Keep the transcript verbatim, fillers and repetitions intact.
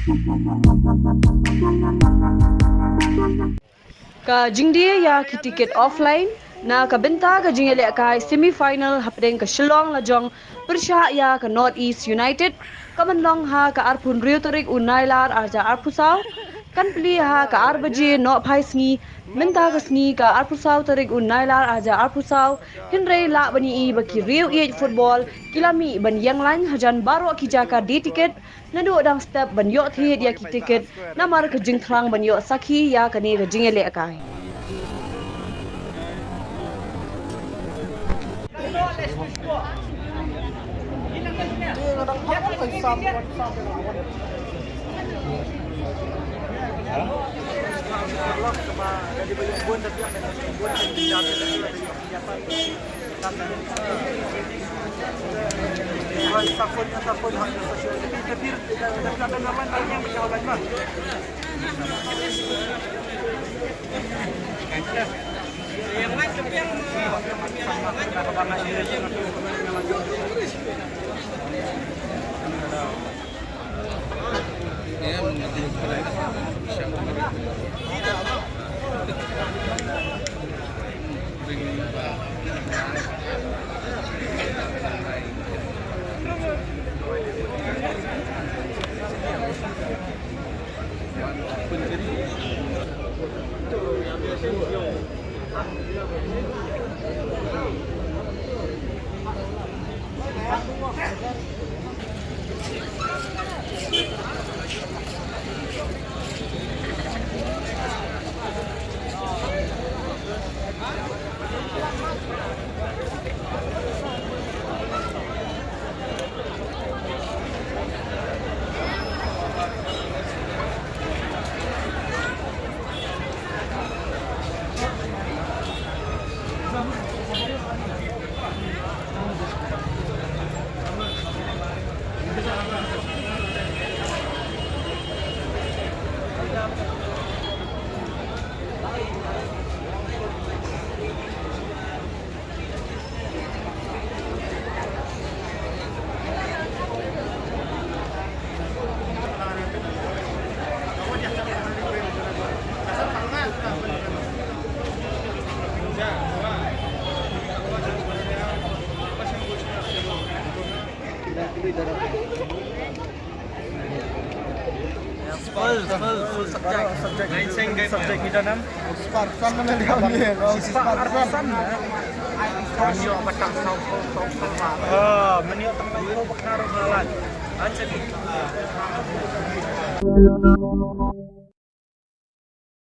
Ka jingdie ïa ki tiket offline na ka bynta ka jingïalehkai semi final hapdeng ka Shillong lajong pyrshah ïa ka North East United ka ban long ha ka arphew hynriew tarik u Nailar arhajar arphew saw, kan plie ha ka ar baje nohphai sngi mynta ka sngi ka arphew saw tarik u Nailar arhajar arphew saw. Hynrei lah ban ïohi ba ki riew ïeit football ki la mih ban ïeng lain hajan baroh ki jaka die tiket naduh dang step ban ïoh thied ïa ki tiket namar ka jingthrang ban ïoh sakhi ïa kane ka jingïalehkai. Full, full, full subject. Subject. Nine sing kai subject kita nam. Spar san mana dia ni? Spar san. Menyo batang sau sau sau. Ah, menyo tang sau bakar malan. Anjali.